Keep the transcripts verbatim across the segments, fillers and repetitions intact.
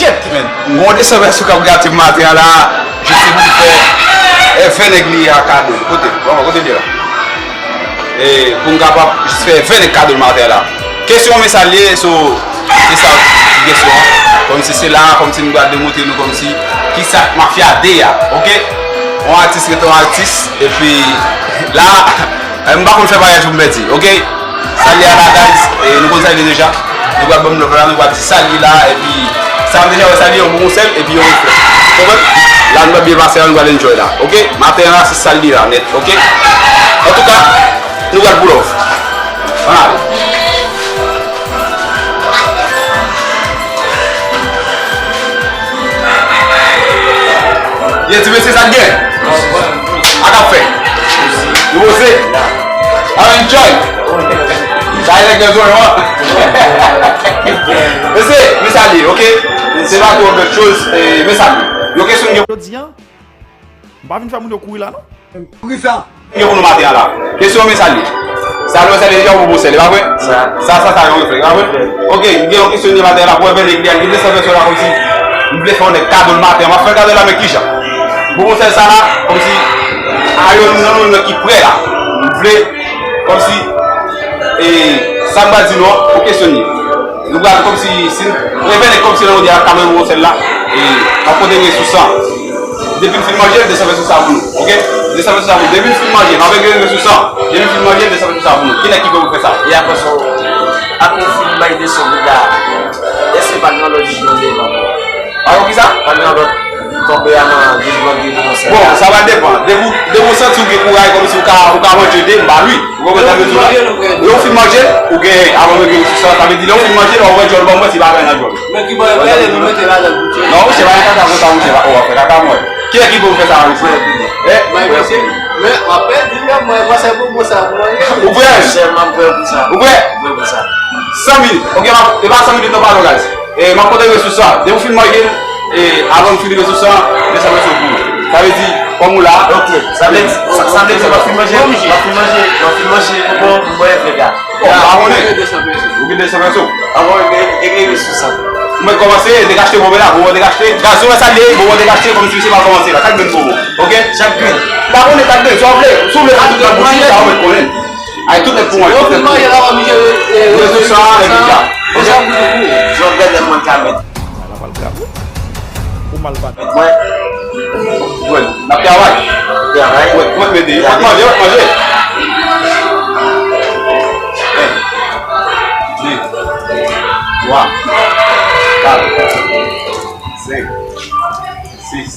Shit, man. Gon de san pèsòn k ap gate m maten an la. Jis se pou m fè, eh, ven nèg li a kado. Kote? Bon, kote l ye la? E pou m kapab jis fè ven nèg kado l maten an la. Kesyon men sa l ye, so, se sa ki kesyon an. Kòmsi se la, kòmsi nou pral demontre nou kòmsi kisa mafya de a, oke? Yon atis rete yon atis, epi la, eh, m pa konn fè bagay pou m pèdi, oke? Sa l ye a la, guys, e nou konn sa l ye deja. Nou pral ban m love la, nou pral di sa l ye la, epi sa m deja wè sa l ye, yon bon sèl, epi yon reflè. Konprann? La, nou pral byen pase la, nou pral enjoy la, oke? Maten an la, se sa l ye la, nèt, oke? Antouka, nou pral pou love. Ann ale. Ye, ti mesye, sa k gen? Sa k ap fè? Nou poze? Ap enjoy? Sa e nèg nan zòn an. Mesye, men sa l ye, oke? Se pa twò lòt choz, eh, men sa l ye. Yon kesyon gen. Jodi a, m pa vin fè moun yo kouri la, non. Poukisa? Gen pou nou maten an la. Kesyon men sa l ye. Sa nou wè sa deja ou pou sèl, e pa vre? Sa, sa, sa, yon reflèks, e pa vre? Ok, gen yon kesyon de maten an la, pou wè nèg li a, li desann vèso la kòmsi m vle fè yon nèg kado l maten an, m ap fè l kado la, men kijan? Pou yon sèl sa la, kòmsi, a yo nan moun nan ki prè la. M vle, kòmsi, e, sa m pral di nou an, yon kesyon li ye. Nou pral kòmsi, si, revè nèg kòmsi nan yon de a, kado yon sèl la, e, m ap konte resous lan. Depi n fin manje, desann vèso sa pou nou. Ok? Desann vèso sa pou nou. Depi n fin manje, n ap egzerse sou sa. Depi n fin manje, desann vèso sa pou nou. Kilès ki prè pou fè sa? E apre sa, apre w fin bay desann vèso la, èske pa gen lòt jij mande ankò? Alò, kisa? Pa gen lòt tonbe a nan jij mande pou konsa. Bon, sa va depann. Depi w, depi w santi w gen kouraj, kòmsi w ka, w ka manje de, m ba wi. Ou konprann sa m vle di w la? Lè w fin manje, ou gen, avan m egzerse sou sa, sa vle di lè w fin manje, lè w wè djòl ban mwen, se bagay nan djòl. Men ki bò e prale, nou mete ladan l pou tcheke. Non, monchè, pa gen kaka konsa, monchè, pa, ou ap fè kaka, mwen. Kiyès ki pou fè sa, monchè? Eh? Mwen, mesye, men, w ap pèdi, men, mwen, mwen, se pou, pou sa, mwen, ou prè? Monchè, m ap prè pou sa. Ou prè? Mwen, pou sa. San minit. Ok, m ap, e pa san minit, non, padon, guys. E, m ap konte resous sa. Depi w fin manje, e, avan m fin resous sa, desann vèso pou ou. Sa vle di, kòm ou la. Ok. Sa vle di, sa, sa vle di, w ap fin manje, w ap fin manje, w ap fin manje, bon, mwen, frè, gade. Bon, m pa konnen. Ou gen desann vèso. Avan, e, e, e, e, sou sa. Mwen kòmanse, dekachte bon, men la, bon, dekachte. Gade, sou sa, bon, dekachte, kòmsi se pa kòmanse la. Kat grenn pou bon. Ok? Chak grenn. M pa konnen kat grenn, si w vle, si w vle, tout nan bouch ou, sa w mèt konnen. Ay, tout nèt pou mwen, tout nèt pou mwen. Yo fin manje la, w ap manje, e, e, resous sa, e, epi sa. Ok? Resous sa, pou, pou. Jòf Bèlè, mwen, ka mèt. Sa la pral grav wi. Ou mal bat. Mwen. Jwenn. N ap travay. Travay. Ou mèt, ou mèt mete. Ou mèt manje, ou mèt manje. En. De. Twa. Kat. Senk. Sis.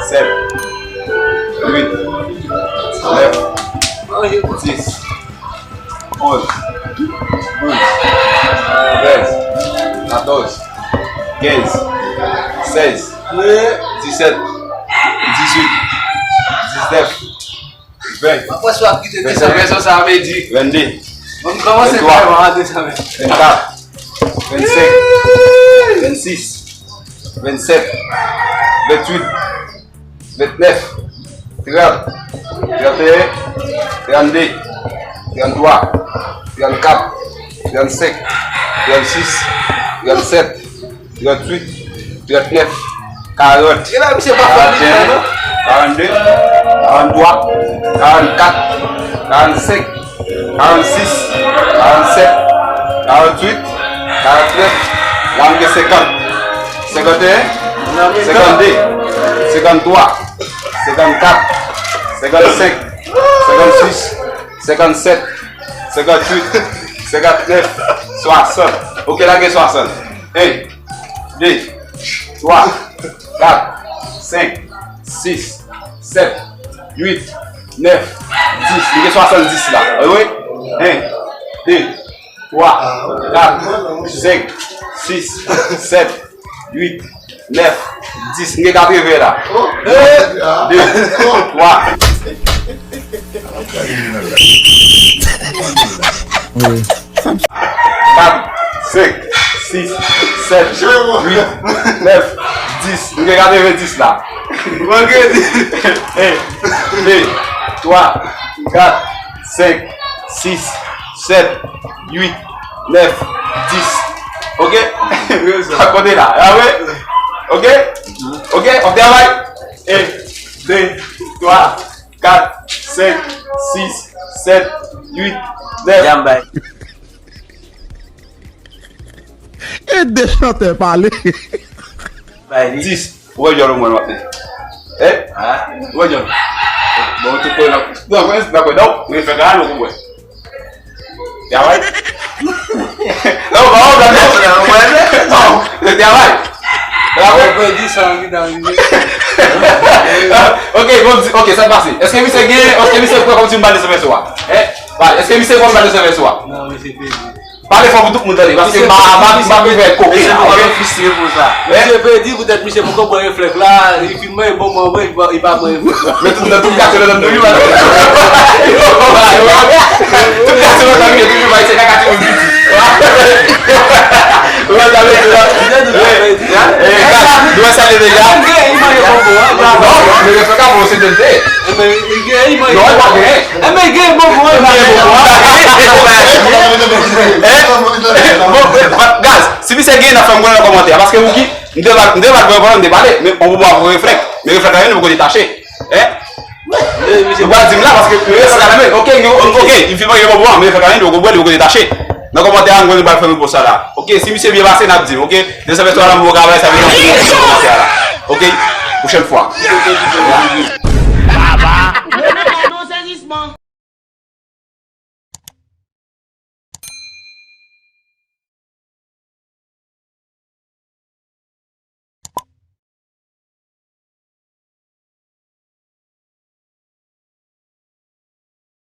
Sèt. Uit. Nèf. Dis. Onz, douz, trèz, katòz, kenz, sèz, disèt, dizuit, diznèf, ven, venn, vennde, venntwa, vennkat, vennsenk, vennsis, vennsèt, vennuit, vennèf, trant, tranteyen, trannde, tranntwa, trannkat, trannsenk, trannsis, trannsèt, trannuit, trannèf, karant, karanteyen, karannde, karanntwa, karannkat, karannsenk, karannsis, karannsèt, karannuit, karannèf, la m gen senkant, senkanteyen, senkannde, senkanntwa, senkannkat, senkannsenk, senkannsis, senkannsèt, senkannuit, senkannèf, swasant. Ok, la gen swasant. En, de, twa, kat, senk, sis, sèt, uit, nèf, dis. M gen swasanndis la. Wi. En, de, twa, kat, senk, sis, sèt, uit, nèf, dis. M gen katreven la. De, twa. Kat, senk, sis, sèt, uit, nèf, dis. M gen katrevendis la. En, de, twa, kat, senk, sis, sèt, uit, nèf, dis. Ok? Sa kote la. A wi? Ok? Ok? Ap travay? En, de, twa, kat, senk, sis, sèt, uit, nèf. Jam bay. E de chantè pale. Bay li. Dis. Ou wè djòl ou mwen maten. Eh? Ou wè djòl? Bon, ou te kwè nan. Non, mwen, nan kwè non. Mwen fè kara nou konpwen. Travay. Non, pa ou gade. Non, se travay. Travay. Ou pèdi sa ki ta rive. Ok, bon, di, ok, sa pase. Èske misye gen, èske misye kwè kòm si m pa de sèvè sou a? Eh? Èske misye kwè m pa de sèvè sou a? Non, misye pèdi. Pale fò pou tout moun tande, paske m pa, m pa, m pa bezwen koke la, ok? Misye poko fistre pou sa. Misye pèdi poutèt misye poko bwè reflèk la, li fin manje bonbon an, li pa, li pa bwè reflèk la. Men tout, nan tout gato nan nanm nou, wi, madanm. Tout gato nan nanm yo toujou bay se kaka timoun piti. Ou wè sa vle di la? Eh, eh, gad, nou wè sa vle di la? Li manje bonbon an, bravo. Non, men reflèk la bon, se de de. Li gen, li manje. Non, li pa gen. Enben, gen bon, bon, bon, bon, bon, bon, gaz, si misye gen nan fè m konnen nan kòmantè a, paske ou ki, m te va, m te va pran pawòl, m te pale, men on pou bwa pou reflèk. Men reflèk la, nou poko detache. Hein? Ou pa di m la, paske men reflèk la, men, ok, ok, ok, li fin manje bon, bon, men reflèk la, nou poko bwè, nou poko detache. Nan kòmantè a, m konnen pral fè nou pou sa la. Ok, si misye byen pase, n ap di m, ok? De sèvè sou a, m pou travay, sa vle di, nan kòmantè a la. Ok? Pwochèn fwa.